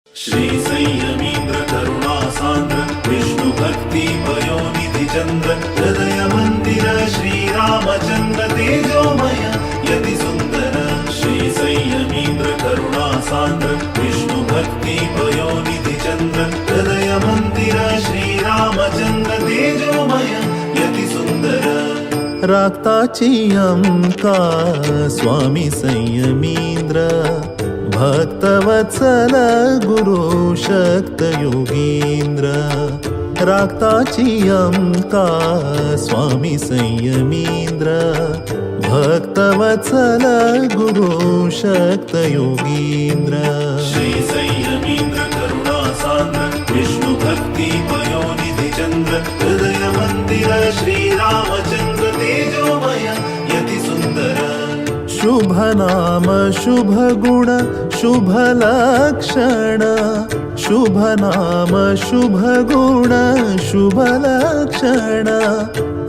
श्री संयमीन्द्र करुणा सान्द्र विष्णु भक्ति पयोनिधि चन्द्र हृदय मन्दिर श्रीरामचन्द्र तेजोमय यति सुन्दर। श्री संयमीन्द्र करुणा सान्द्र विष्णु भक्ति पयोनिधि चन्द्र हृदय मन्दिर श्रीरामचन्द्र तेजोमय यति सुन्दर। रागताची अमका स्वामी संयमींद्र, भक्तवत्सल गुरु शक्त योगींद्र। रागताची अमका स्वामी संयमींद्र, भक्तवत्सल गुरु शक्त योगींद्र। श्री संयमीन्द्र करुणा सान्द्र विष्णु भक्ति पयोनिधि चन्द्र हृदय मन्दिर श्रीरामचन्द्र तेजोमय यति सुन्दर। शुभ नाम शुभ गुण शुभ लक्षण, शुभ नाम शुभ गुण शुभ लक्षण,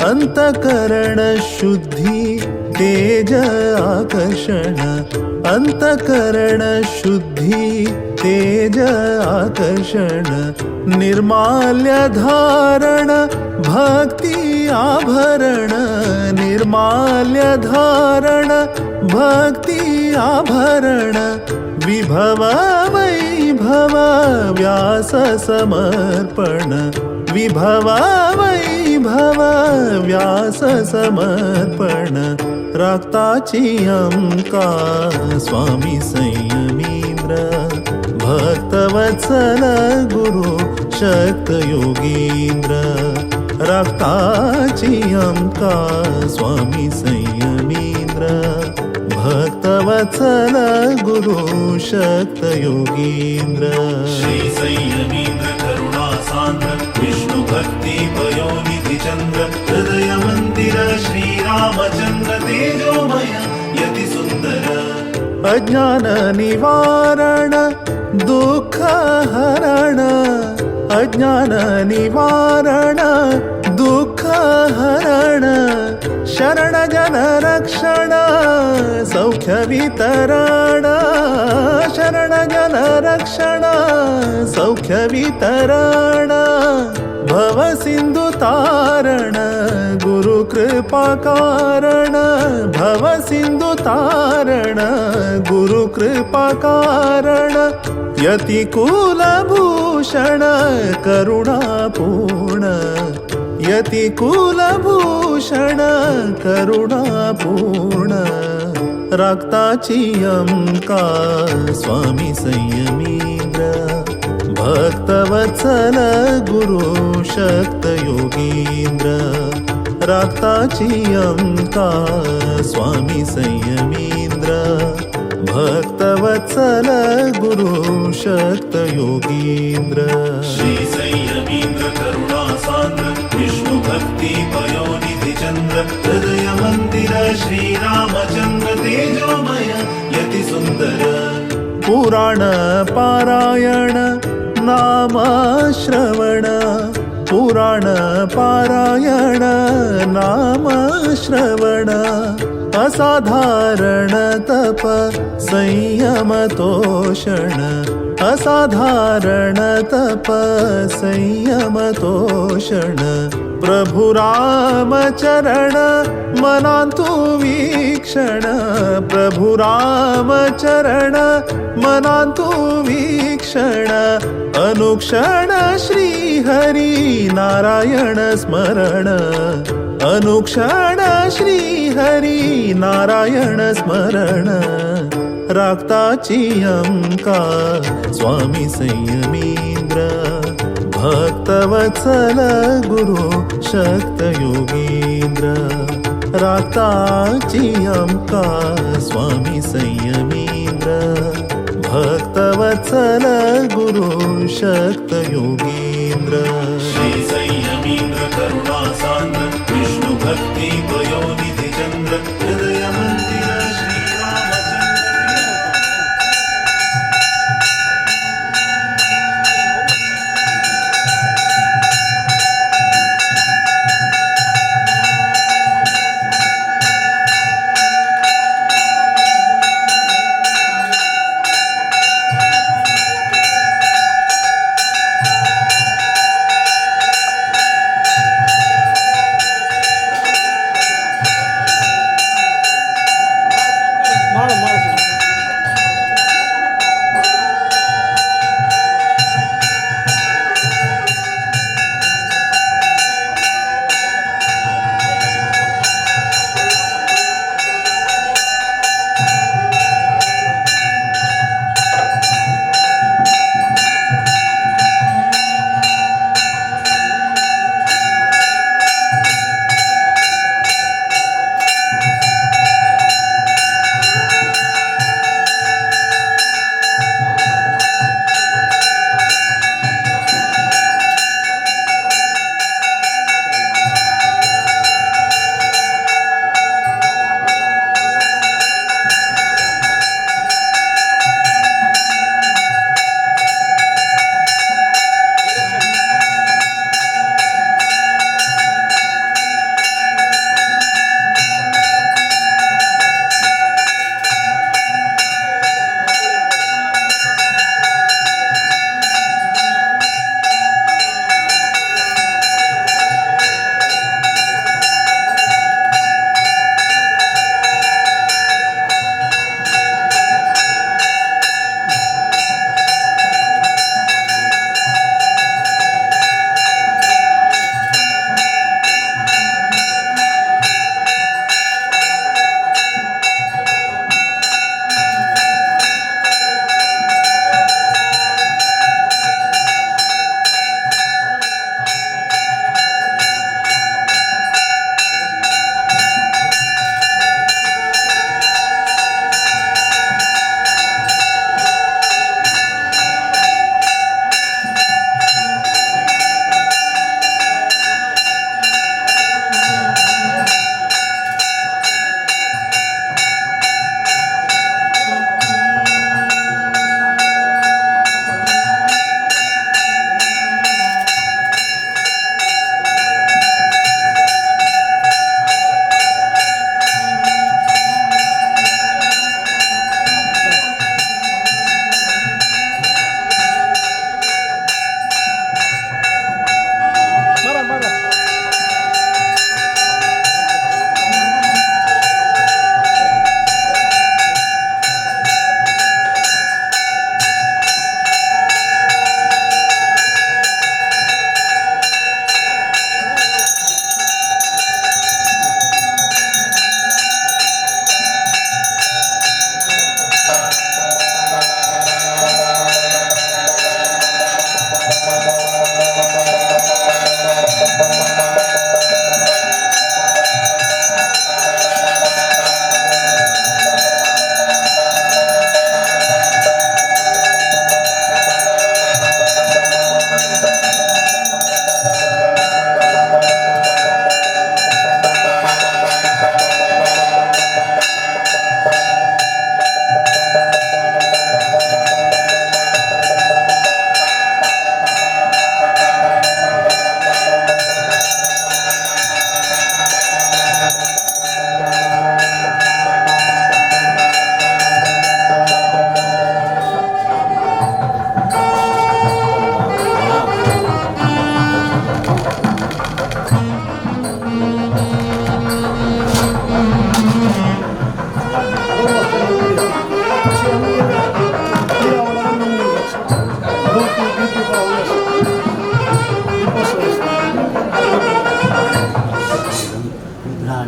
अंतकरण शुद्धी तेज आकर्षण, अंतकरण शुद्धी तेज आकर्षण, निर्माल्य धारण भक्ती आभरण, निर्माल्य धारण भक्ती आभरण, विभव वैभव व्यास समर्पण, विभव वैभव व्यास समर्पण। रागताची अमका स्वामी संयमींद्र, भक्तवत्सल गुरु शक्त योगींद्र। रागताची अमका स्वामी संयमींद्र, भक्तवत्सल गुरु शक्त योगींद्र। श्री संयमीन्द्र करुणा सान्द्र विष्णु भक्ति पयोनिधि चन्द्र हृदय मन्दिर श्रीरामचन्द्र तेजोमय यति सुन्दर। अज्ञान निवारण दुःख हरण, अज्ञान निवारण दुःख हरण, शरण जन रक्षण सौख्य वितरण, शरण जन रक्षण सौख्य वितरण, भव सिंधु तारण गुरु कृपा कारण, भव सिंधु तारण गुरु कृपा कारण, यति कुलभूषण करुणापूर्ण, यति कुलभूषण करुणापूर्ण। रागताची अमका स्वामी संयमींद्र, भक्तवत्सल गुरु शक्त योगींद्र। रागताची अमका स्वामी संयमींद्र, भक्तवत्सल गुरु शक्त योगींद्र। श्री संयमीन्द्र करुणा सान्द्र विष्णु भक्ति पयोनिधि चन्द्र हृदय मन्दिर श्रीरामचन्द्र तेजोमय यति सुन्दर। पुराण पारायण नाम श्रवण, पुराण पारायण नाम श्रवण, असाधारण तप संयम तोषण, असाधारण तप संयम तोषण, प्रभु राम चरण मनांतु वीक्षण, प्रभु राम चरण मनांतु वीक्षण, अनुक्षण श्री हरि नारायण स्मरण, अनुक्षण श्री हरि नारायण स्मरण। रागताची अमका स्वामी संयमींद्र, भक्तवत्सल गुरु शक्त योगींद्र। रागताची अमका स्वामी संयमींद्र, भक्तवत्सल गुरु शक्त योगींद्र। श्री संयमीन्द्र करुणा सान्द्र विष्णु भक्ति पयोनिधि चन्द्र हृदय मन्दिर श्रीरामचन्द्र।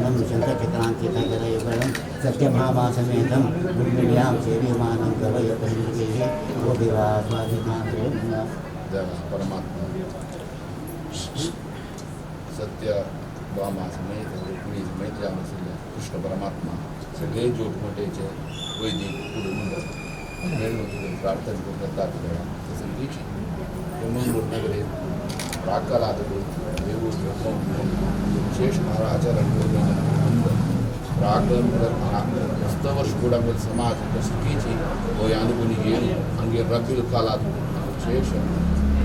शङ्खचक्रगदायुगलं शङ्खचक्राङ्कितगदयुगलं सत्यभामासमेतं रुक्मिण्यां सेव्यमानं कवयपैः गोपिवास्वादिमात्रेण परमात्मा सत्य भामा समेत रुक्मिणी समेत जावन आशिल्ले कृष्ण परमात्मा सगळे जोटमोटेचे वैदिक कुटुंब मेळून तुगे प्रार्थना करतात देवा तसंच मंगळूर नगरे प्राकालाद देव धर्म विशेष आचरण प्राक मस्त वर्ष ಕೂಡ समाज कसकीची हो अनुगुणी येवन हांगेर रब्बील कालात विशेष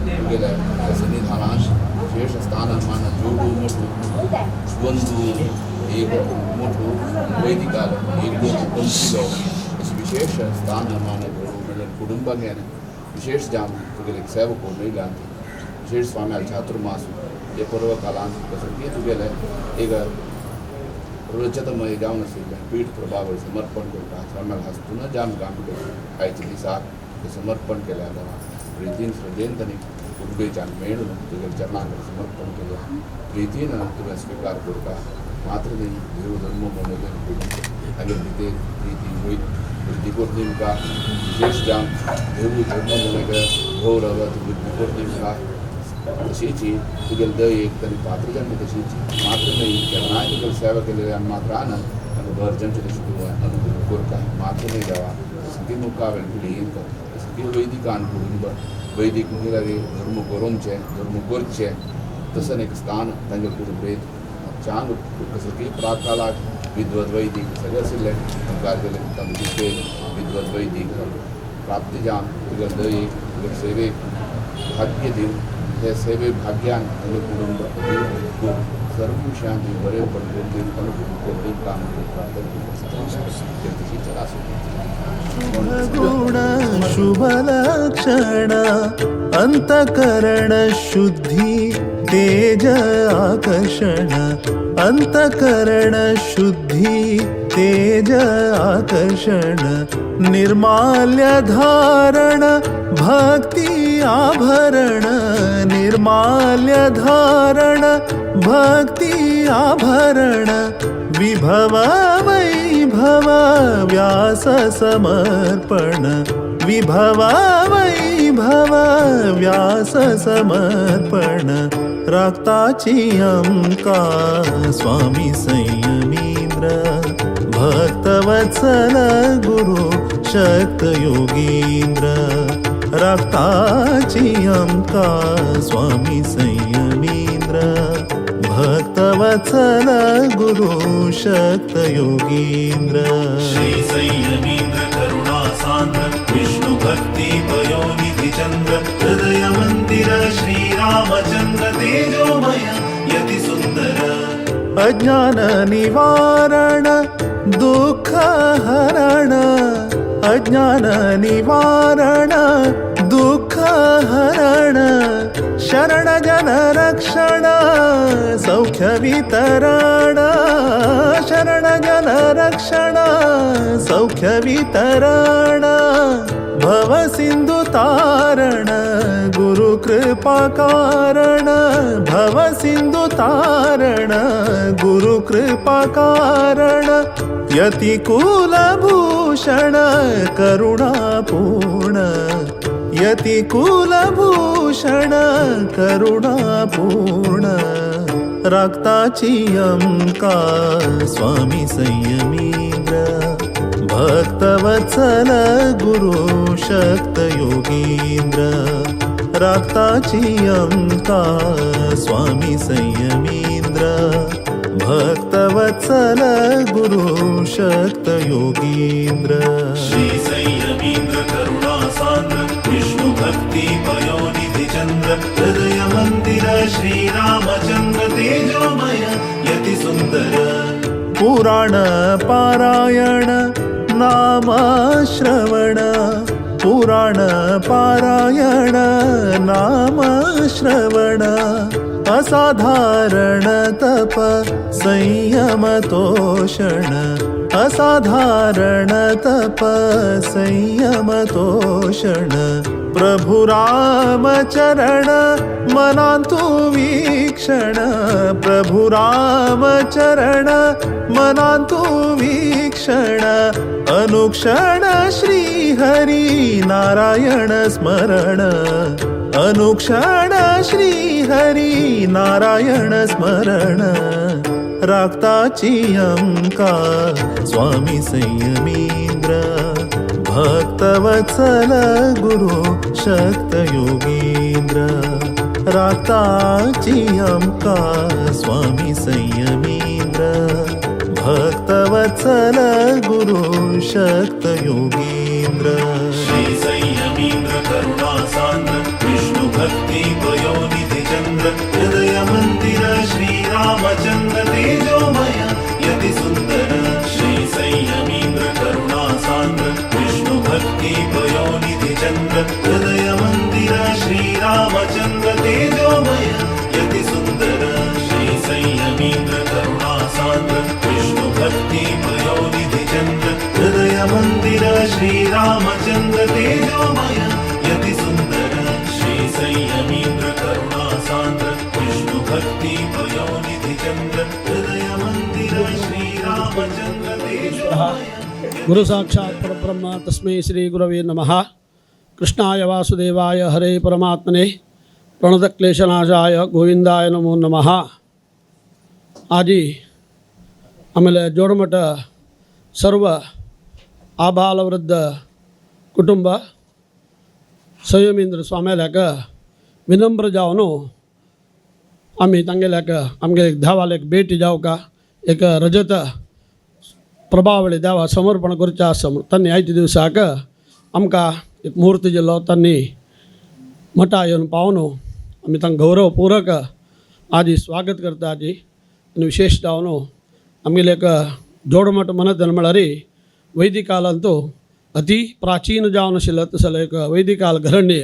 तुगेले सन्निधानान विशेष स्थान मान जोडू मोठू बंधू एक मोठू वैदिकाल एक पंक्तिलो अशें विशेष स्थान मान म्हणल्यार कुटुंबांक विशेष जाम तुगेले सेवक मेळ्ळ्या विशेष स्वाम्याल चातुर्मास हे पर्व कालान कसं तुगेले एक रजतमय जावन आशिल्लें पीठ प्रभाव समर्पण करता स्वाम्याल हस्तून जाम गांठ आयच्या दिसाक ते समर्पण केलें आतां प्रितीन श्रद्धेन तांणी कुटुंबेच्यान मेळून तुगेल्या चरणां समर्पण केलें प्रितीन तुवें स्विकार करता मात्र न्ही देव धर्म म्हणून तागेर भितर प्रिती वयर वृद्धी करून दिवका विशेष जावन देव धर्म म्हणून गौरव वृद्धी करून दिवका तशीच तुगेले दयेक तांणी पात्र जन्म तशीच मात्र न्ही केन्नाय तुगेली सेवा केलेली आनी मात्र आनंद तांकां भर जमचे तशें तूं अनुग्रह करता मात्र न्ही देवा सगळी मुखावेल पिळयेन सगळी वैदिकान कुटुंब वैदिक म्हणल्यार धर्म करोवचें धर्म करचें तसं एक स्थान तांगेले कुटुंबेत चांग सगळी प्राकालाक विद्वत वैदिक सगळें आशिल्लें तांकां तांचे विद्वत वैदिक प्राप्ती जावन तुगेले दयेक तुगेले सेवेक भाग्य दिवन ते सेवे भाग्यान तुगेले कुटुंब सर्व विशयान तुवें बरें करून दिवन अनुग्रह करून काम प्रार्थना तशी चला गुण शुभ लक्षण अंतकरण शुद्धी तेज आकर्षण अंतकरण शुद्धी तेज आकर्षण निर्माल्य धारण भक्ती आभरण निर्माल्य धारण भक्ती आभरण विभव वैभव व्यास समर्पण विभव वैभव व्यास समर्पण राखताची अंका स्वामी संयमींद्र भक्तवत्सल गुरु शक्त योगींद्र राखताची अंका स्वामी संयमींद्र भक्तवत्सल गुरु शक्त योगींद्र। श्री संयमीन्द्र करुणा सान्द्र विष्णु भक्ति पयोनिधि चन्द्र हृदय मन्दिर श्री रामचन्द्र तेजोमय यति सुन्दर। अज्ञान निवारण दुःख हरण अज्ञान निवारण दुःख हरण शरण जन रक्षण सौख्य वितरण शरण जन रक्षण सौख्य वितरण भव सिंधु तारण गुरु कृपा कारण भव सिंधु तारण गुरु कृपा कारण यति कुलभूषण करुणापूर्ण यति कुलभूषण करुणापूर्ण राखताची अंका स्वामी संयमींद्र भक्तवत्सल गुरु शक्त योगींद्र राखताची अंका स्वामी संयमींद्र भक्तवत्सल गुरु शक्त योगींद्र। श्री संयमीन्द्र करुणा सान्द्र विष्णु भक्ति पयोनिधि चन्द्र हृदय मन्दिर श्री रामचन्द्र तेजोमय यति सुन्दर। पुराण पारायण नाम श्रवण पुराण पारायण नाम श्रवण असाधारण तप संयम तोषण असाधारण तप संयम तोषण प्रभु राम चरण मनांतु वीक्षण प्रभु राम चरण मनांतु वीक्षण अनुक्षण श्री हरि नारायण स्मरण अनुक्षण श्री हरि नारायण स्मरण राखताची अंका स्वामी संयमींद्र भक्तवत्सल गुरु शक्त योगींद्र राखताची अंका स्वामी संयमींद्र भक्तवत्सल गुरु शक्त योगींद्र। श्री संयमींद्र करुणा सान्द्र विष्णु भक्ति पयोनिधि चंद्र हृदय मंदिर श्री रामचंद्र तेजोमय यति सुंदर। श्री संयमींद्र करुणा सान्द्र विष्णु भक्ति पयोनिधि चंद्र हृदय मंदिर श्री रामचंद्र तेजोमय यति सुंदर। श्री संयमींद्र करुणा सान्द्र विष्णु भक्ति पयोनिधि चंद्र हृदय मंदिर श्री रामचंद्र तेजोमय यति सुंदर। श्री संयमींद्र करुणा सान्द्र विष्णु भक्ति पयोनिधि चंद्र हृदय मंदिर श्री रामचंद्र तेजोमय। गुरु साक्षात् परब्रह्म तस्मै श्री गुरवे नमः। कृष्णाय वासुदेवाय हरे परमात्मने प्रणतक्लेशनाशाय गोविंदाय नमो नमः। आदि ಆಮೇಲೆ ಜೋಡಮಠ ಸರ್ವ ಆಬಾಲವೃದ್ಧ ಕುಟುಂಬ ಸಂಯಮೇಂದ್ರ स्वाम्याल्याक विनम्र जावन आमी तांगेल्याक आमगे देवालेक भेट जावका एक रजत प्रभावळी देवा समर्पण करचें आसा म्हूण तांणी आयच्या दिवसाक आमकां एक मुहूर्त दिलो। तांणी मठा येवन पावन आमी तांकां गौरवपूर्वक आजी स्वागत करता आजी। आनी विशेष जावन आमगेले एक जोडमठ म्हणत म्हळ्यार वैदिकालांतू अति प्राचीन जावन आशिल्लो तसलो एक वैदिकाल घरण्य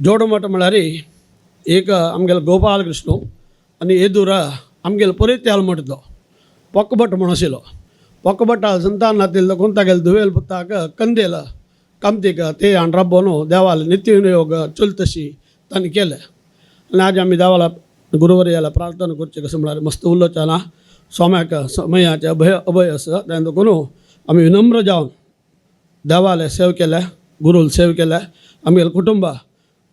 जोडमठ म्हळ्यार एक आमगेलो गोपाल कृष्ण आनी येदूर आमगेलो परेत्याल मठलो पोकभट म्हूण आशिल्लो। पोकभट संतान नातिल्लो कोण दुवेल पुताक कंदेल कामतीक ते हाण राबोवन देवाले नित्य विनियोग चलतशी तांणी केलें। आनी आज आमी देवाला गुरुवर्याला प्रार्थना करची कशें म्हळ्यार मस्त उलोवचें ना स्वाम्याक समयाचें अभय अभय आसा तें देखून आमी विनम्र जावन देवाले सेव केल्या गुरूल सेव केल्या आमगेले कुटुंब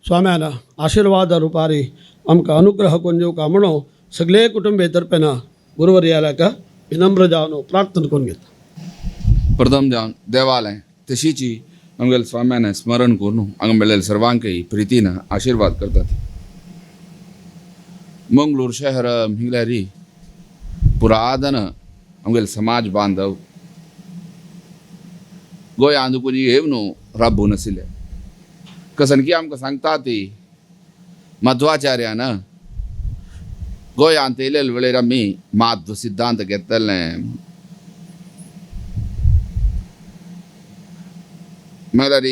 स्वाम्यान आशिर्वाद रुपारी आमकां अनुग्रह करून दिवका म्हणून सगळे कुटुंबे तर्फेन गुरुवर्याक विनम्र जावन प्रार्थना करून घेता। प्रथम जावन देवालय तशीची आमगेले स्वाम्यान स्मरण करून हांगा मेळ्ळेले सर्वांकय प्रितीन आशिर्वाद करतात। मंगळूर शहर हिंगल्यारी पुरातन आमगेले समाज बांधव गोंयांत कोणी येवन राबून आशिल्ले कसन की आमकां सांगता ती मध्वाचार्यान गोंयांत येयलेले वेळेर आमी माध्व सिद्धांत घेतले म्हळ्यार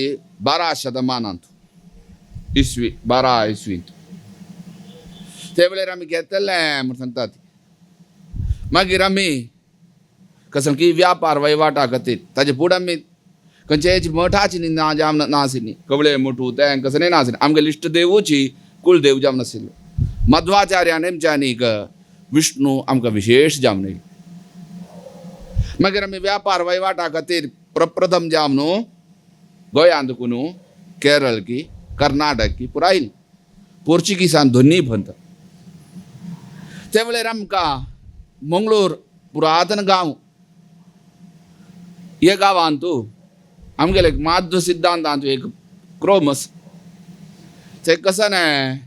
12 शतमानांत इसवी 12 इसवींत ते वेळेर आमी घेतले म्हूण सांगतात। मागीर आमी कसन की व्यापार वहिवाटा खातीर ताजे फुडें आमी खंयचेच मठाची ना जावन नाशिल्ली कवळे मोठू तें कसलें नाशिल्लें आमगेले इश्ट देवूची कुळदेव जावन आशिल्लो। मध्वाचार्यान आमच्यानीक विष्णू आमकां विशेष जावन येयलो। मागीर आमी व्यापार वहिवाटा खातीर प्रप्रथम जावन न्हू गोंयांत न्हू केरळ की कर्नाटक की पुराय पोर्चुगीसान दोन्ही पंत ते वेळार आमकां मंगळूर पुरातन गांव हे गांवांत आमगेले एक माध्व सिद्धांतांत एक क्रोमस ते कसं न्हय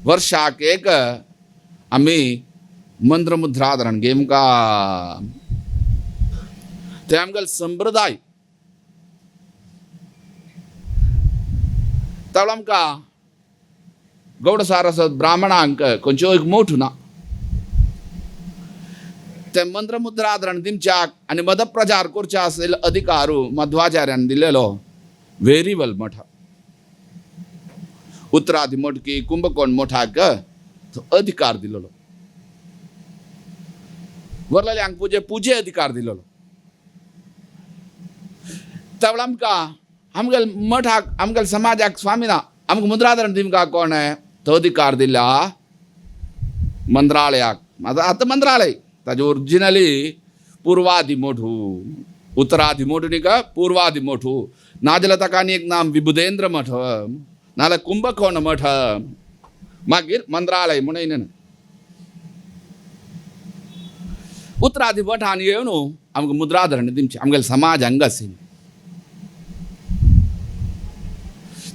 वर्षाक एक आमी मंत्रमुद्राधरण घेमका ते आमगेले संप्रदाय तावळ आमकां गौड सारस्वत ब्राह्मणांक खंयच्यो एक मोठ ना ते मंत्रमुद्राधरण दिमच्याक आनी मदप्रचार करचे आशिल्लो अधिकार मध्वाचार्यान दिलेलो वेरीवल मठ उत्तरादी मठकी कुंभकोण मठाक तो अधिकार दिलेलो वरलेल्यांक पुजे पुजे अधिकार दिलेलो. त्यावेळा आमकां आमगेले मठाक आमगेले समाजाक स्वामी ना, आमकां मुद्राधरण दिवंक कोण तो अधिकार दिला मंत्रालयाक. आतां आतां मंत्रालय ताजे ओरिजिनली पूर्वादि मोठू, उत्तरादि मोठू न्ही का, पूर्वादि मोठू. नाजाल्यार ताका आनी एक नाम विबुधेंद्र मठ, नाजाल्यार कुंभकोण मठ, मागीर मंत्रालय म्हूण येयलें ना. उत्तरादि मठान येवन आमकां मुद्राधरण दिवचें, आमगेले समाज हांगा आशिल्लो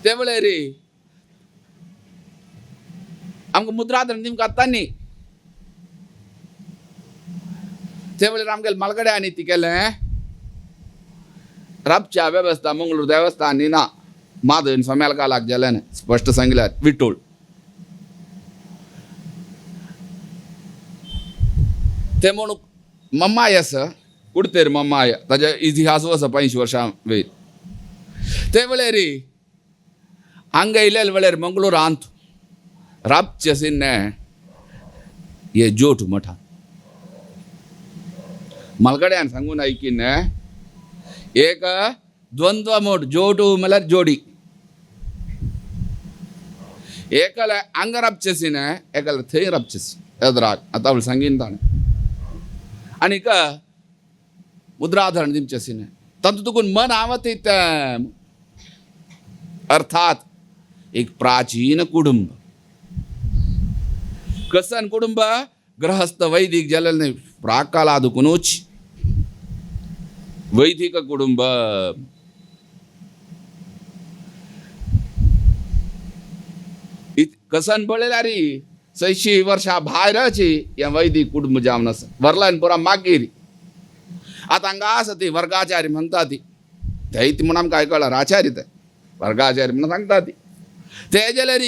ते वेळार आमकां मुद्राधरण दिवंक आतां न्ही. ते वेळार आमगेले मालगड्यांनी ती केलें राबच्या वेवस्था मंगळूर देवस्थान न्ही ना, माधवन स्वाम्याला कालाक गेलें स्पश्ट सांगल्यार विठोळ. ते म्हणून मम्माय आसा कुडतेर मम्माय, ताजे इतिहास आसा 85 वर्सां वयर. ते वेळार हांगा येयलेले वेळार मंगळूरांत राबचें आशिल्लें हे जोट मठा. मालगड्यान सांगून आयकिल्लें एक द्वंद्व मोड, जोटू म्हळ्यार जोडी. एकले हांगा राबचें आशिल्लें, एकले थंय राबचें आशिल्लें एदराक. आतां आवय सांगीन ताणें आनीक मुद्राधरण दिवचें आशिल्लें तातूंत तुकून मन आवत. अर्थात एक प्राचीन कुटुंब. कसन कुटुंब गृहस्थ वैदिक जालें न्ही, प्राकाला दुकुनूच वैदिक कुटुंब. कसन पळयल्यार 600 वर्सां भायरच हें वैदिक कुटुंब जावन आसा. वरलान पुरा मागीर आतां हांगा आसा ती वर्गाचारी म्हणटा ती, थंय ती म्हूण आमकां आयकलां आचार्य ते वर्गाचारी म्हणून सांगता ती. ते जाल्यार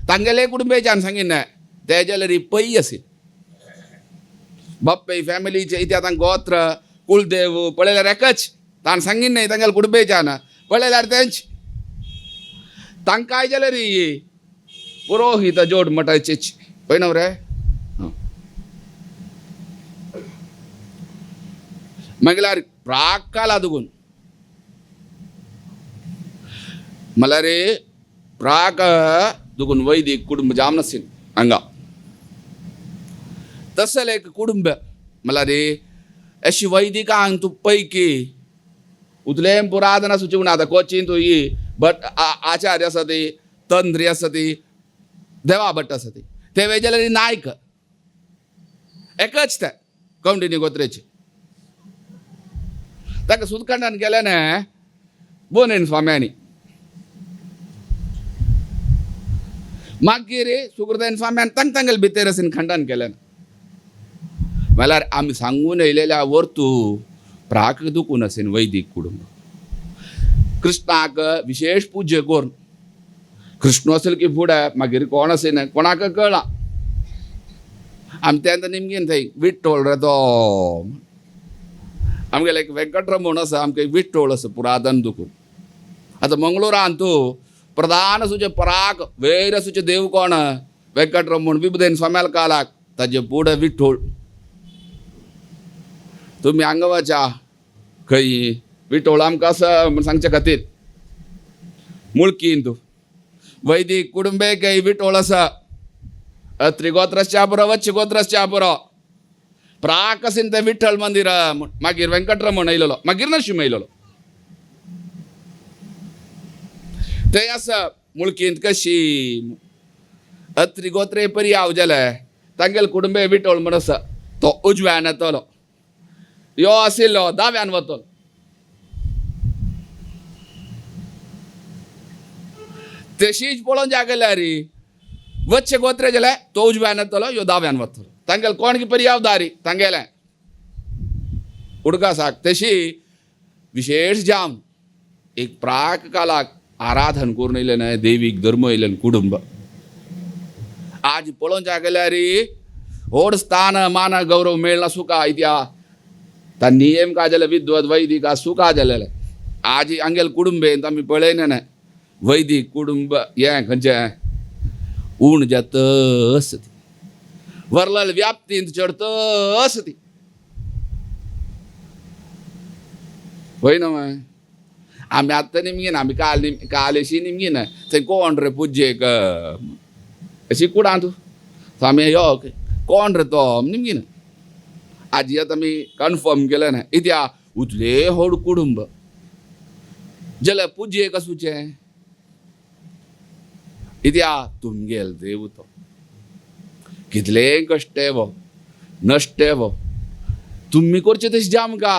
तांगेले कुटुंबेच्यान सांगिल्लें ते जाल्यार पै आशिल्लें बाप्पे फॅमिलीचे इथे आतां गोत्र कुलदेव पळयल्यार एकच ताणें सांगिल्लें तांगेले कुटुंबेच्यान पळयल्यार तेंच. तांकांय जाल्यार पुरोहीत जोड मठाचेच पळय न्हू रे. मागीर प्राकाला दुगून म्हणल्यार प्राक दुगून वैदिक कुटुंब जावन आशिल्लें हांगा. तसलें एक कुटुंब म्हणल्यार अशी वैदिकांक तूं पैकी उतलें पुरातन सुचूंक ना. आतां कोचीन तूं ही भट आचार्य आसा ती, तंत्री आसा ती, देवा भट आसा ती, ते वेळ जाल्यार नायक एकच ते कौंडिन्य गोत्रेचे. ताका सुतखंडान गेले न्ही बोनेन स्वाम्यांनी. मागीर सुकृतयन स्वाम्यान तांग तांगेले भितर आसून खंडन केलें. म्हणल्यार आमी सांगून येयलेल्या वर्तू प्राक दुखून आसून वैदीक कुटुंब. कृष्णाक विशेश पूज्य करून कृष्ण असेल की फुडें मागीर कोण आशिल्लें कोणाक कळना. आमी तेन्ना निमगीन थंय विठ्ठोळ रे तो आमगेले एक वेंकटरमण आसा, आमकां एक विठ्ठोळ आसा पुरातन दुखून. आतां मंगळुरान तूं प्रधान सुचे पराक वयर सुचे देव कोण वेंकटरमण विबुधेन स्वाम्याल कालाक ताजे फुडें विठ्ठोळ. तुमी हांगा वचा खंय विठोळ आमकां आसा म्हूण सांगचे खातीर मुळकीन तूं वैदिक कुटुंबे काही विठोळ आसा. त्रिगोत्रश्चा पुरो वच्छ गोत्रश्चा पुरो प्राक आसीन तें विठ्ठल मंदिर. मागीर वेंकटरमण येयलेलो, मागीर नरशिंह येयलेलो. ते आसा मुळकींत कशी अत्रिगोत्रे पर्याव जाले तांगेले कुटुंबे विठोळ म्हण आसा. तो उजव्यान येतलो, यो आशिल्लो दाव्यान वतलो. तशीच पळोवन जागल्यार वच्चे गोत्रे जाल्यार तो उजव्यान येतलो, यो दाव्यान वतलो. तांगेले कोण की पर्यावदारी तांगेले उडकासाक. तशी विशेष जावन एक प्राक कालाक आराधन करून येयलें न्हय देवीक धर्म येयलें कुटुंब. आज पळोवन जागल्यार व्हड स्थान मान गौरव मेळना सुखा इत्या ता नियम का जाले विद्वत वैदिक सुखा जालेले. आज आमगेले कुटुंबेन आमी पळयना न्हय वैदिक कुटुंब हें खंयचें ऊण जात आसती वरलाल व्याप्तींत चडत आसती वय न्हय. आमी आतां निमगीना, आमी काल काल अशी निमगीना थंय कोण रे पुजेक अशी कुडांत स्वामी यो कोण रे तो निमगीना. आजी आतां आमी कन्फर्म केलें ना इत्या उतले व्हड कुटुंब जाल्यार पुजेक आसूचें इत्या तुमगेल देव तो कितले कश्ट वो नश्ट वो तुमी करचें तशें जामका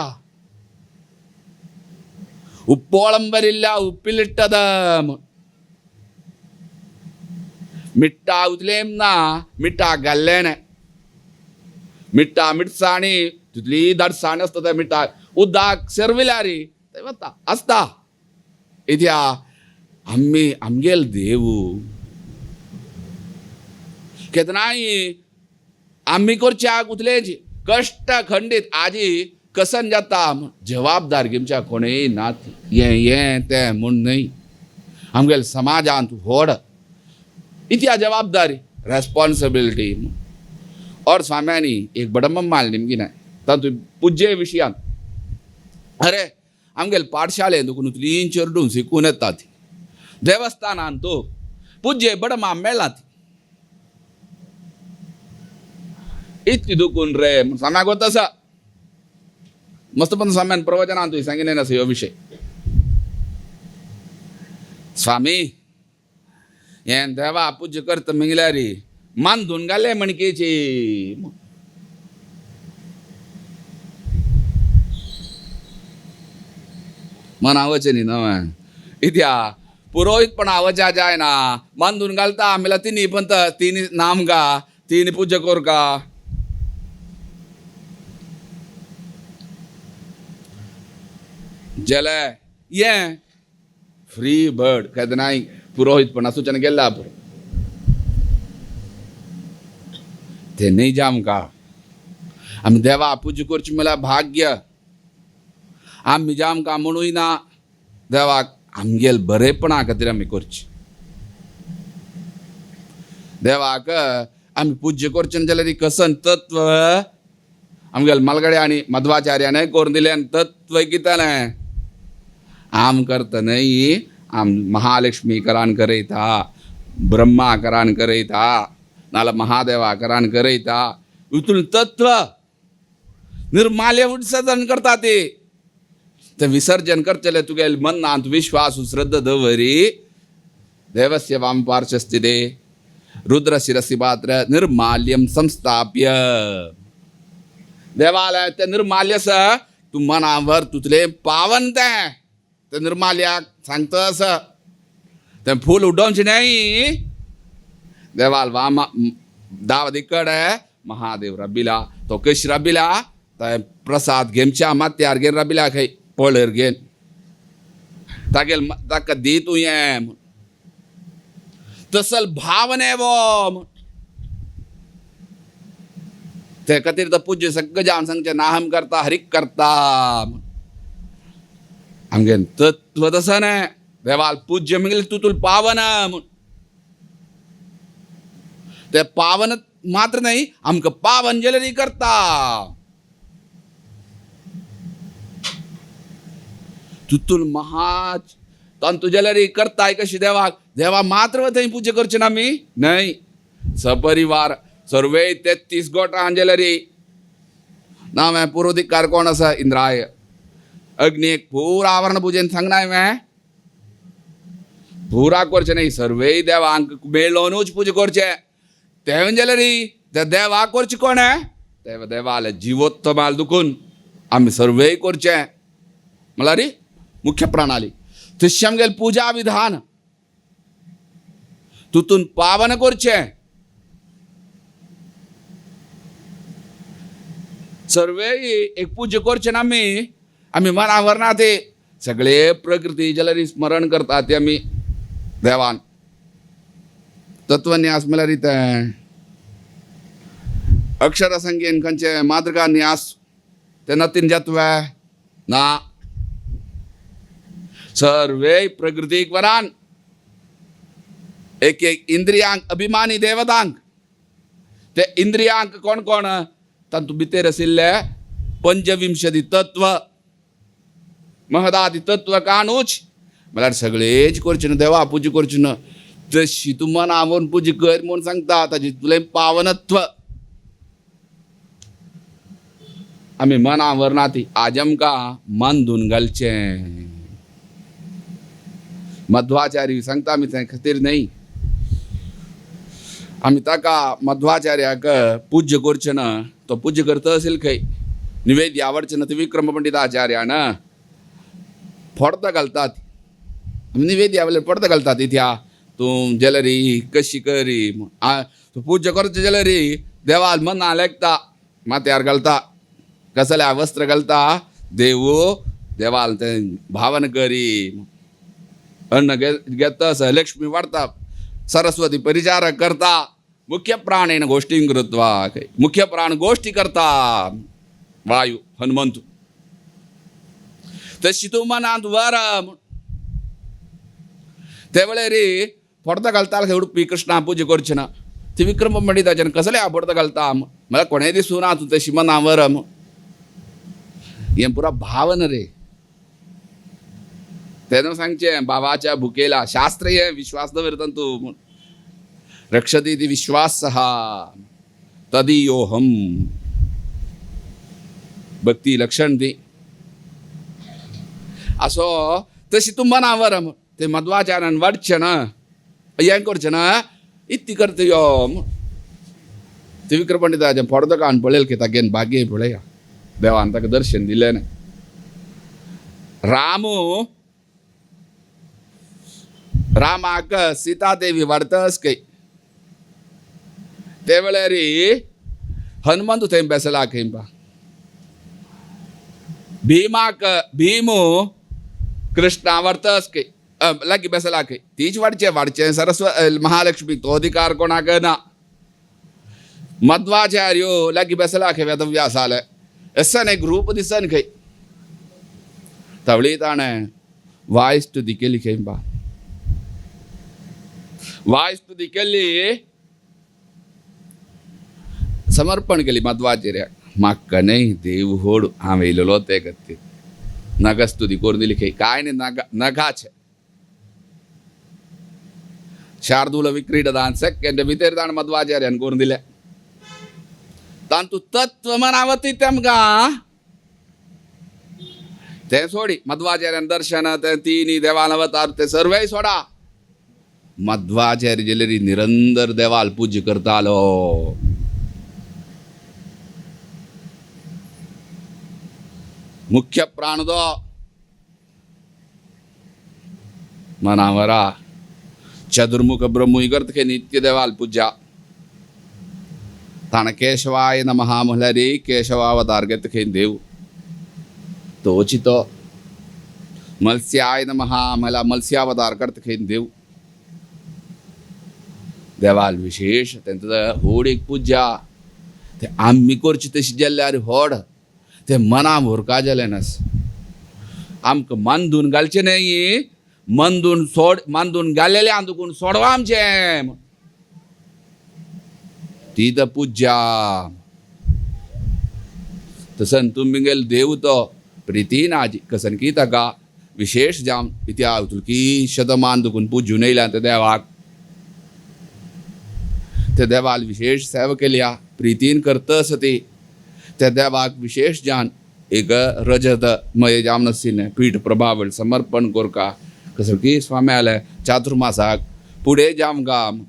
ഉപ്പോളം വരില്ല ഉപ്പിലിട്ടത് मिठ्ठा उतलेम ना मिठा घाल्लें ना मिठ्ठा मिरसाणी तितली दाटसाण आसता त्या मिठा उदक सर्विल्यार तें वता आसता. इत्या आमी आमगेल देव केन्नाय आमी करच्याक उतलेच कश्ट खंडीत आजी कसन जाता जबाबदार घेवच्या कोणूय ना हें हें तें म्हूण न्हय. आमगेल समाजांत व्हड इत्या जबाबदारी रेस्पॉन्सिबिलिटी. और स्वाम्यांनी एक बडमम्माल निमगिना तातूंत पुज्जे विशयांत अरे आमगेल पाठशाळेंत दुखून उतलीं चेरडून शिकून येतात देवस्थानान तूं पुज्जे बडमा मेळात इतली दुखून रे स्वाम्याक वता आसा मस्त पण स्वाम्यान प्रवचनान तुवें सांगिल्लें आसा ह्यो विशय. स्वामी हें देवा पूजा करता म्हणल्यार मानधून घालें म्हणकेची मनावचें न्ही नवें इत्या पुरोहीतपणा आवच्या जायना मानधून घालता म्हणल्यार तिनी पंत तिनी नाम गा तिनी पूजा करका. जाल्यार हें फ्री बर्ड केन्नाय पुरोहीतपणा सूचन गेल्ला पुरो ते न्हय जामका. आमी देवा पुजा करची म्हणल्यार भाग्य आमी जामकां म्हणूय ना देवाक आमगेल बरेपणा खातीर आमी करची. देवाक आमी पूज्य करचें जाल्यार कसन तत्व आमगेल मालगडे आनी मध्वाचार्यान करून दिलें तत्व कितें आम करता न्हय आम महालक्ष्मी करान करयता ब्रह्मा करान करयता नाल्यार महादेवा करान करयता हितून तत्व निर्माल्य विसर्जन करता ते ते विसर्जन करतले तुगेले मनांत विश्वास श्रद्धा दवरी देवस्य वाम पार्श्वस्थिते रुद्र शिरसी पात्र निर्माल्यम संस्थाप्य देवालय ते निर्माल्य स तूं मनावर तुतले पावन तें ते निर्माल्याक सांगता आसा तें फूल उडोवचें न्हय देवाल वाम दाव दिकड महादेव रबिला तो कश रबिला ते प्रसाद घेमच्या मात्यार घेन रबिला खंय पळर घेन तागेल ताका दी तूं हें तसल भावने वो ते खातीर तो पूज्य सगळें जावन सांगचें नाहम करता हरीक करता. आमगे तत्व तसो न्हय देवाल पूज्य म्हणल्यार तूं तुल पावन म्हूण ते पावन मात्र न्हय आमकां पावन जाल्यार करता. तुतूल महाज तांतू जाल्यार करताय कशी देवाक देवा मात्र थंय पुजा करचे ना आमी न्हय सपरिवार सर्वे 33 गोटां जाल्यार ना हांवें पुर्वधिकार कोण आसा इंद्राय अग्नीक पुरा आवरण पुजेन सांगना हांवें पुरा करचें न्हय सर्वेय देवांक मेळोनूच पुजा करचें तें जाल्यार ते देवा करचें कोण ते देवाले जिवोत्तमाल दुखून आमी सर्वेय करचें म्हणल्यार मुख्य प्रणाली तशी आमगेली पुजा विधान तुतून पावन करचें सर्वे एक पूजा करचें ना आमी आमी मनावर ना ते सगळे प्रकृती जाल्यार स्मरण करता ते आमी देवान तत्वन्यास म्हणल्यार तें अक्षर संख्येन खंयचे मातृका न्यास ते नतीन जातवे ना सर्वे प्रकृतीक वरान एक एक इंद्रियांक अभिमानी देवतांक ते इंद्रियांक कोण कोण तातूंत भितर आशिल्ले पंचविंशती तत्व महदादी तत्व काणूच म्हळ्यार सगळेच करचें न्हू देवा पुजा करची न्हू तशी तूं मना व्हरून पुजा कर म्हूण सांगता ताजी तुलें पावनत्व आमी मना व्हरना ती आज आमकां मन धुवन घालचें. मध्वाचार्य सांगता आमी ते खातीर न्हय आमी ताका मध्वाचार्याक पूज्य करचें ना तो पूज्य करता असेल खंय निवेद्य आवडचें ना ते विक्रम पंडिताचार्यान पडदा घालतात आमी निवेद्य आवडल्यार पडदा घालतात इत्या तूं जाल्यार कशी करी तूं पूज्य करचें जाल्यार देवाल मना लेखता माथ्यार घालता कसले वस्त्र घालता देवू देवाल तें भावन करी अन्न घेता लक्ष्मी वाडता सरस्वती परिचारक करता मुख्य प्राणेन गोष्टी कृत्वा मुख्य प्राण गोष्टी करता वायू हनुमंत तशी तूं मनांत वर ते वेळार पडदा घालता उडपी कृष्णा पुजा करचें ना ती विक्रम पंडिताच्यान कसले पडदा घालता मला कोणें दिसूं ना तूं तशी मना वर हें पुरा भावन रे. तेन्ना सांगचें बाबाच्या भुकेला शास्त्र हें विश्वास दवरता तूं रक्षती ती विश्वास तदीयोहम भक्ती लक्षण ती असो तशी तूं मनावर ते मध्वाचारान वाडचें ना हें करचें ना इत्ती करता यो ते विक्रम पंडिताचें पडदो काडून पळयल की तागेन भाग्य पळया देवान ताका दर्शन दिलें ना. रामू रामाक सीता देवी वाडतस खंय ते वेळार हनुमंत थंय बेसला खंय बा भीमाक भीमू कृष्णा व्हरतस खंय लागीं बेसला खंय तीच वाडचें वाडचें सरस्व महालक्ष्मी तो अधिकार कोणाक ना. मध्वाचार्यो लागीं बेसला खंय वेदव्यासाले एसन एक रूप दिसन खंय तवळी ताणें वायस स्तुती केली खंय बा वाय स्तुती केली समर्पण केली मध्वाचार्याक म्हाका न्हय देव होड हांव येयलेलो ते खातीर नाका स्तुती करून दिली खंय काय न्ही नाका नगाचे शार्दूल विक्रीडदान सेकंड भितर ताणें मध्वाचार्यान करून दिलें तांतू तत्व मनावती तेमकां तें सोडी मध्वाचार्यान दर्शन ते तिनी देवान अवतार ते सर्वय सोडा मध्वाचार्य जेलेरी निरंतर देवाल पूजा करतालो. मुख्य प्राण तो मनावरा चतुर्मुख ब्रह्म करत खे नित्य देवाल पूजा ताणें केशवाय नमः म्हणल्यार केशवावतार घेत खंय देव तोची तो मत्स्याय नमः म्हणल्यार मत्स्यावतार करता खंय देव देवाल विशेष तेंचो व्हड एक पुजा ते आमी करची तशी जाल्यार व्हड ते मना भुरका जालें नास आमकां मन धुवन घालचें न्हय मन धुवन सोड मन धुवन घालेलें आनी तुकून सोडवा आमचें ती तर पुजा तसन तुमगेल देव तो प्रितीन आजी कसन की ताका विशेष जावन इतिहास की शतमान दुकून पुजून येयल्या त्या देवाक त्या देवाल विशेष सेवा केल्या प्रितीन करतस ती त्या देवाक विशेष जान एक रजतमय जावन आशिल्लें पीठ प्रभावळ समर्पण करका कसं की स्वामी आले चातुर्मासाक पुढे जामगाम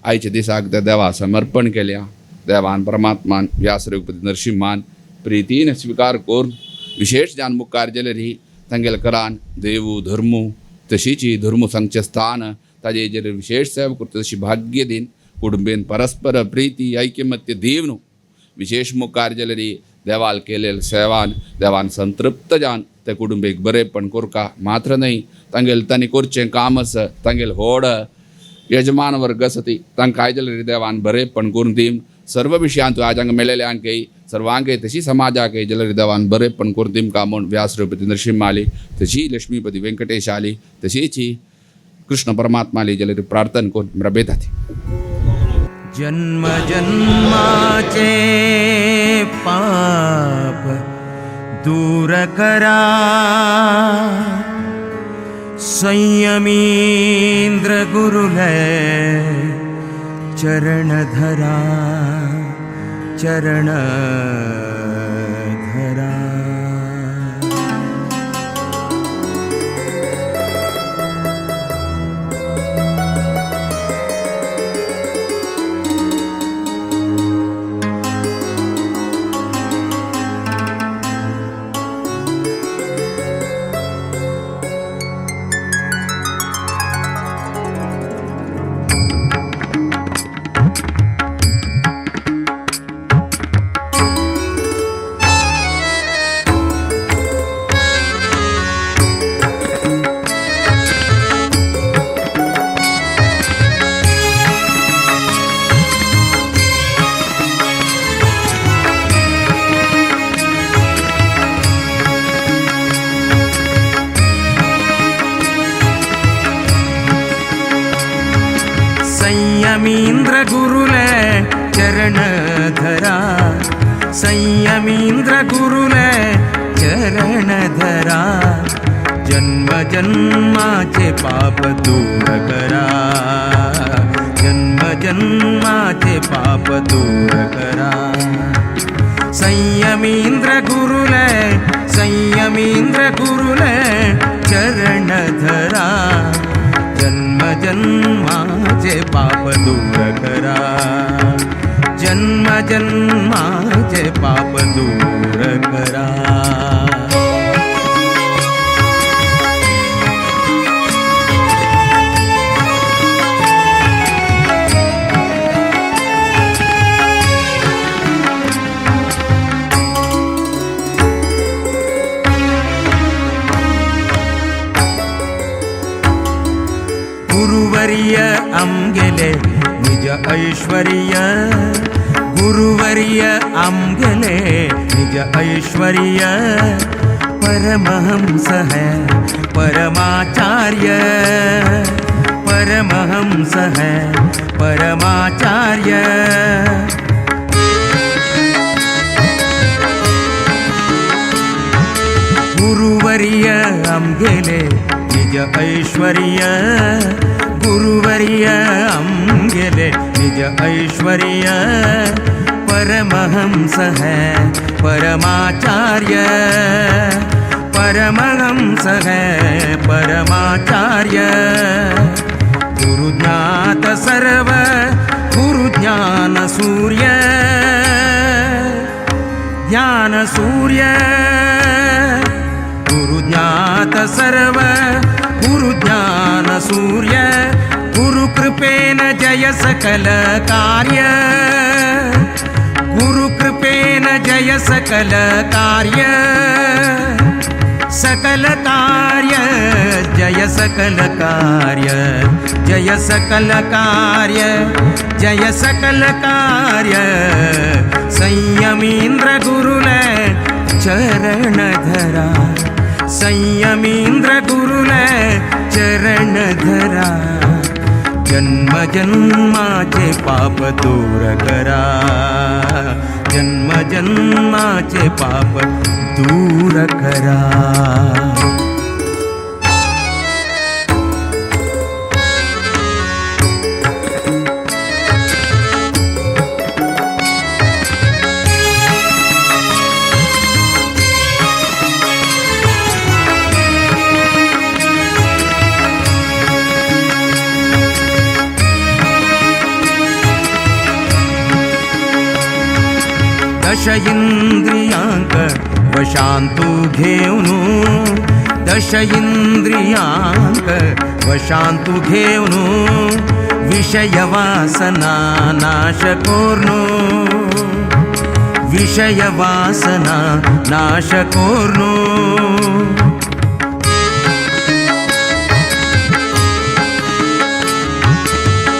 आयच्या दिसाक त्या देवा समर्पण केल्या देवान परमात्मान व्यास रघुपती नरसिंहान प्रितीन स्विकार करून विशेष जान मुखार जेलेरी तांगेले करान देवू धर्मू तशीची धर्मू सांगचें स्थान ताजे विशेष सेवा करता तशी भाग्य दिन कुटुंबेन परस्पर प्रीती ऐक्यमत्य दीवन विशेष मुखार जेलेरी देवाल केलेले सेवान देवान संतृप्त जावन ते कुटुंबेक बरेपण करका मात्र न्हय तांगेले तांणी करचें काम आसा तांगेले व्हड यजमान वर्ग आसा ती तांकां आयज देवान बरेपण करून दिवन सर्व विशयांत आज हांगा मेळिल्ल्यांकय सर्वांकय तशी समाजाकय जाल्यार देवान बरेपण करून दिमकां म्हूण व्यास रघुपती नरसिंह आली तशी लक्ष्मीपती वेंकटेश आली तशीच कृष्ण परमात्मा आली जाल्यार प्रार्थना करून रबेतात. जन्म जन्माचे पाप दूर करा। संयमींद्र गुरुले चरण धरा, चरण धरा। संयमींद्र गुरुले चरण धरा, संयमींद्र गुरुले चरण धरा। जन्म जन्माचे पाप दूर करा, जन्म जन्माचे पाप दूर करा। संयमींद्र गुरुले, संयमींद्र गुरुले चरण धरा। जन्म जन्माचे पाप दूर करा, जन्म जन्माचे पाप दूर करा। गुरुवर्य आमगेले निज ऐश्वर्य, गुरुवर्य आमगेले निज ऐश्वर्य। परमहंस है परमाचार्य, परमहंस है परमाचार्य। गुरुवर्य आमगेले निज ऐश्वर्य, गुरुवर्य आमगेले निज ऐश्वर्य। परमहंस है परमाचार्य, परमहंस है परमाचार्य। गुरुज्ञात सर्व गुरुज्ञान सूर्य, ज्ञान सूर्य। गुरुज्ञात सर्व गुरुज्ञान सूर्य। गुरुकृपेन जय सकल कार्य, गुरुकृपेन जय सकल कार्य। सकल कार्य जय सकल कार्य, जय सकल कार्य, जय सकल कार्य। संयमींद्र गुरुले चरण धरा, संयमींद्र गुरुले चरण धरा। जन्म जन्माचे पाप दूर करा, जन्म जन्माचे पाप दूर करा। दश इंद्रियांक वशांतु घेऊनु, दश इंद्रियांक वशांतु घेऊनु। विषय वासना नाश कोर्नु, विषय वासना नाश कोर्नु।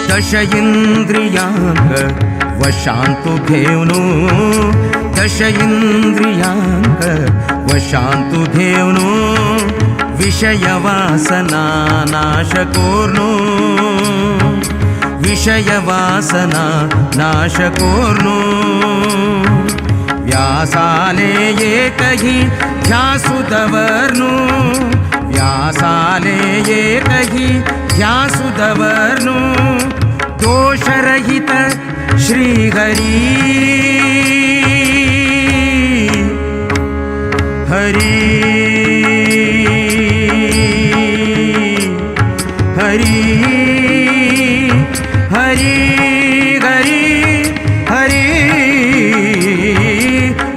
दश इंद्रियांक वशांतु घेऊनु, दश इंद्रियांक वशांतु घेऊनु। विषय वासना नाश कोर्नु, विषय वासना नाश कोर्नु। व्यासाले एकही ध्यासु दवर्नु, व्यासाले एकही ध्यासु दवर्नु। दोषरहित श्रीहरी हरी हरी हरी हरी हरी।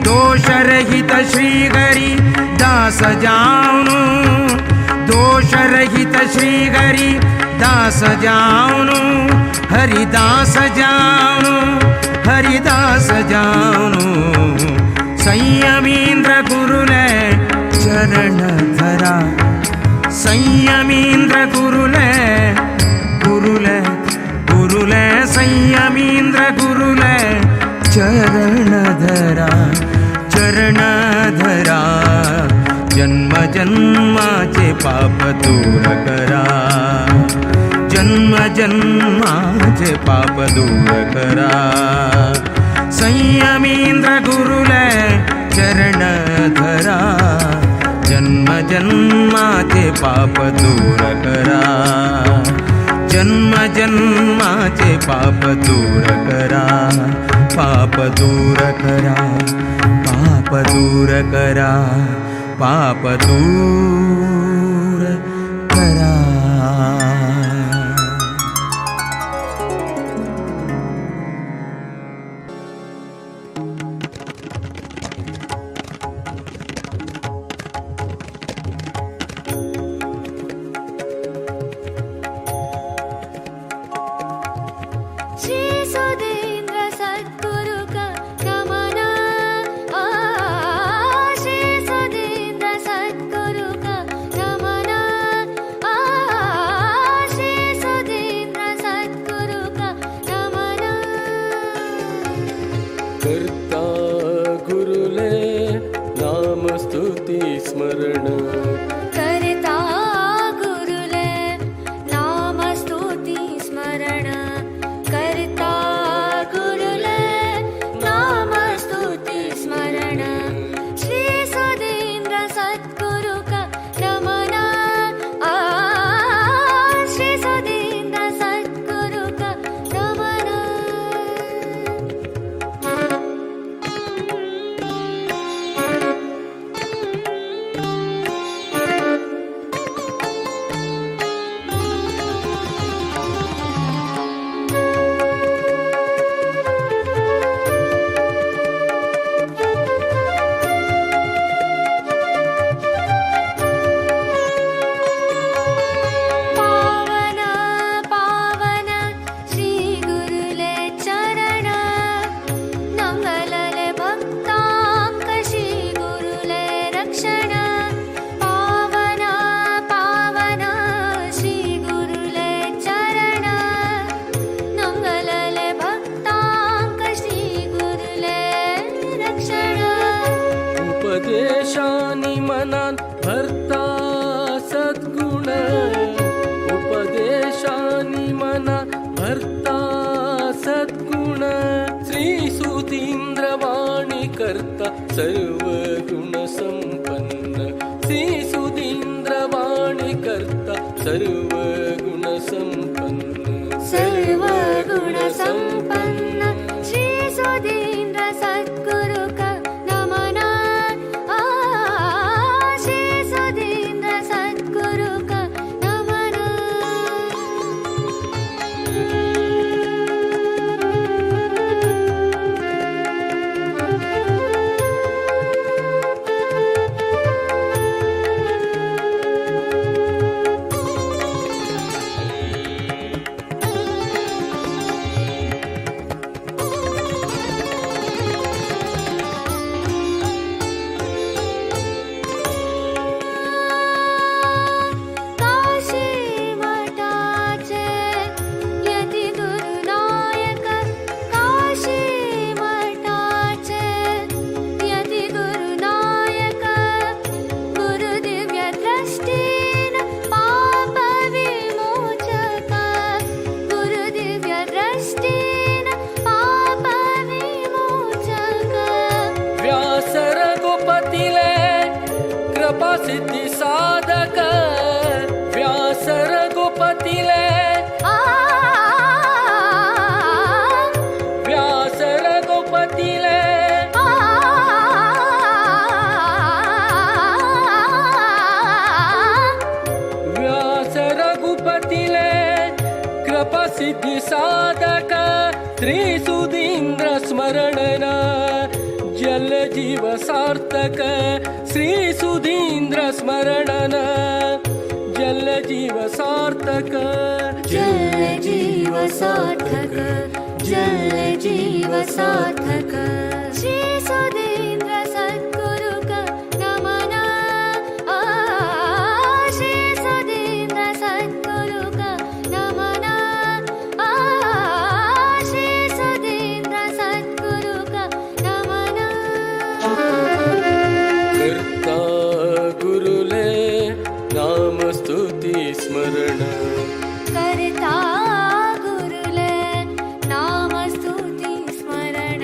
दोषरहित श्रीहरी दास जाऊनु, दोषरहित श्रीहरी दास जाऊनु, हरिदास जाऊनु, हरिदास जाऊनु। संयमींद्र गुरुले चरण धरा, संयमींद्र गुरुले गुरुले गुरुले, संयमींद्र गुरुले चरण धरा, चरण धरा। जन्म जन्माचे पाप दूर करा, जन्म जन्माचे पाप दूर करा। संयमींद्र गुरुले चरण धरा, जन्म जन्माचे पाप दूर करा, जन्म जन्माचे पाप दूर करा, पाप दूर करा, पाप दूर करा, पाप दूर करा। श्री सुधीन्द्र सद्गुरु का नमना, श्री सुधीन्द्र सद्गुरु का नमना, श्री सुधीन्द्र सद्गुरु का नमना। कर्ता गुरुले नाम स्तुति स्मरण, करता गुरुले नाम स्तुति स्मरण, करता गुरुले नाम स्तुति स्मरण। श्री सुधीन्द्र सद्गुरु का नमना, श्री सुधीन्द्र सद्गुरु का नमना। पावन पावन श्री गुरुले चरण, नंगलले भक्तांक श्री गुरुले रक्षण। पावन पावन श्री गुरुले चरण, नंगलले भक्तांक श्री गुरुले रक्षण। उपदेशानि मनान भरता सद्गुण, उपदेशानि मना भरता सद्गुण। श्री सुधीन्द्र वाणी करता सर्व गुण संपन्न, श्री सुधीन्द्र वाणी करता सर्व गुण संपन्न, सर्व गुण संपन्न श्री सुधीन्द्र सद्गुरु का नमना, श्री सुधीन्द्र सद्गुरु का नमना। सिद्धि साधक श्री सुधींद्र स्मरणन जल जीव सार्थक श्री सुधींद्र स्मरणन जल जीव सार्थक जल जीव सार्थक जल जीव सार्थक श्री सुधींद्र सद्गुरु का नमन श्री सुधींद्र सद्गुरु का नमन श्री सुधींद्र सद्गुरु का नमन. कर्ता गुरुले नाम स्तुति स्मरण कर्ता गुरुले नाम स्तुति स्मरण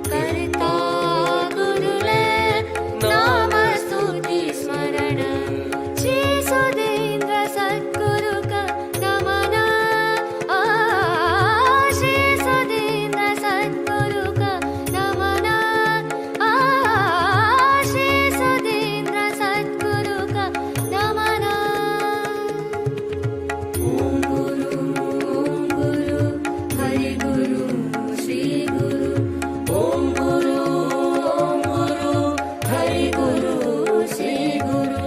कर्ता गुरुले नाम स्तुति स्मरण श्री सुधींद्र सद्गुरु का नमन श्री सुधींद्र सद्गुरु का नमन श्री सुधींद्र सद्गुरु का नमन. ॐ गुरु ॐ गुरु हरि गुरु श्री गुरु ॐ गुरु ॐ गुरु हरि गुरु श्री गुरु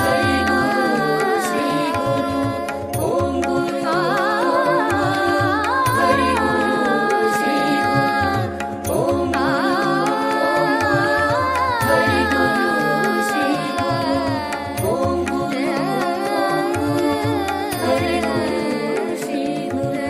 हरि गुरु श्री गुरु ॐ गुरु हरि गुरु श्री गुरु ॐ हरि गुरु श्री गुरु ॐ गुरु हरि गुरु श्री गुरु.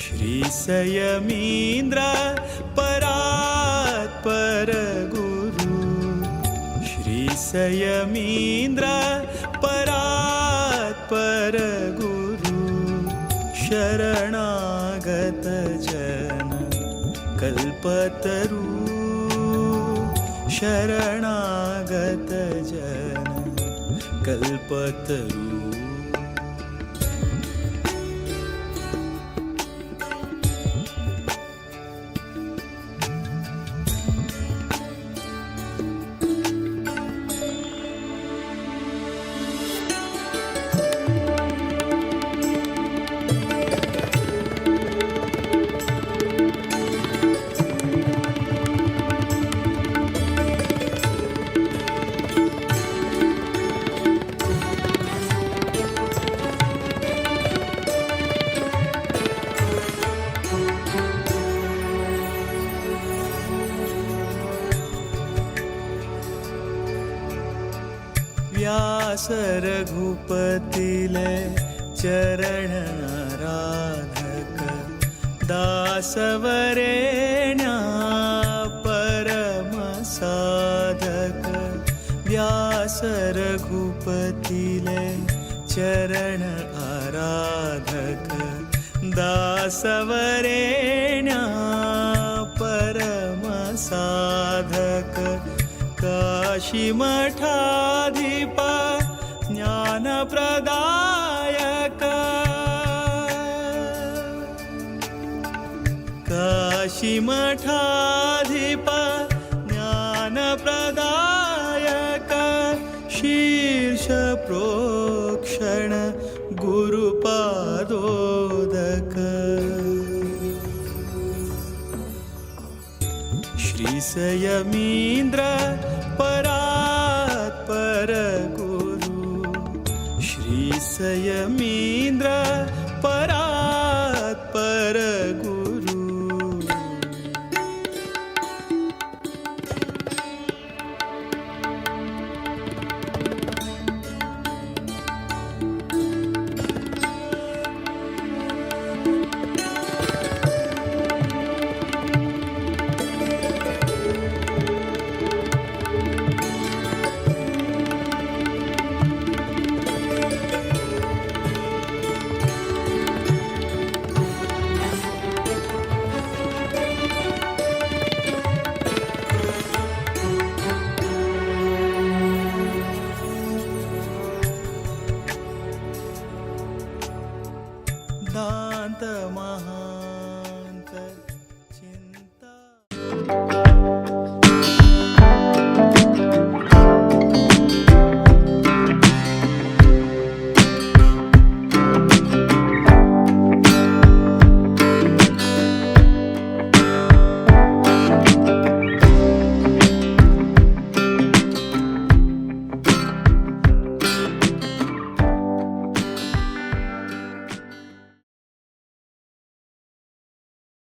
श्री संयमींद्र परात्पर गुरु श्री संयमींद्र परात्पर गुरु शरणागत जन कल्पतरु शरणागत जन कल्पतरु. व्यास रघुपतिले चरण आराधक दासवरेण्या परम साधक व्यास रघुपतिले चरण आराधक दासवरेण्या परम साधक काशी मठाधिप ज्ञानप्रदायक काशी मठाधिप ज्ञानप्रदायक शीर्ष प्रोक्षण गुरुपादोदक श्री संयमींद्र परात्पर गुरु श्री संयमींद्र परात्पर गुरु. गुरु।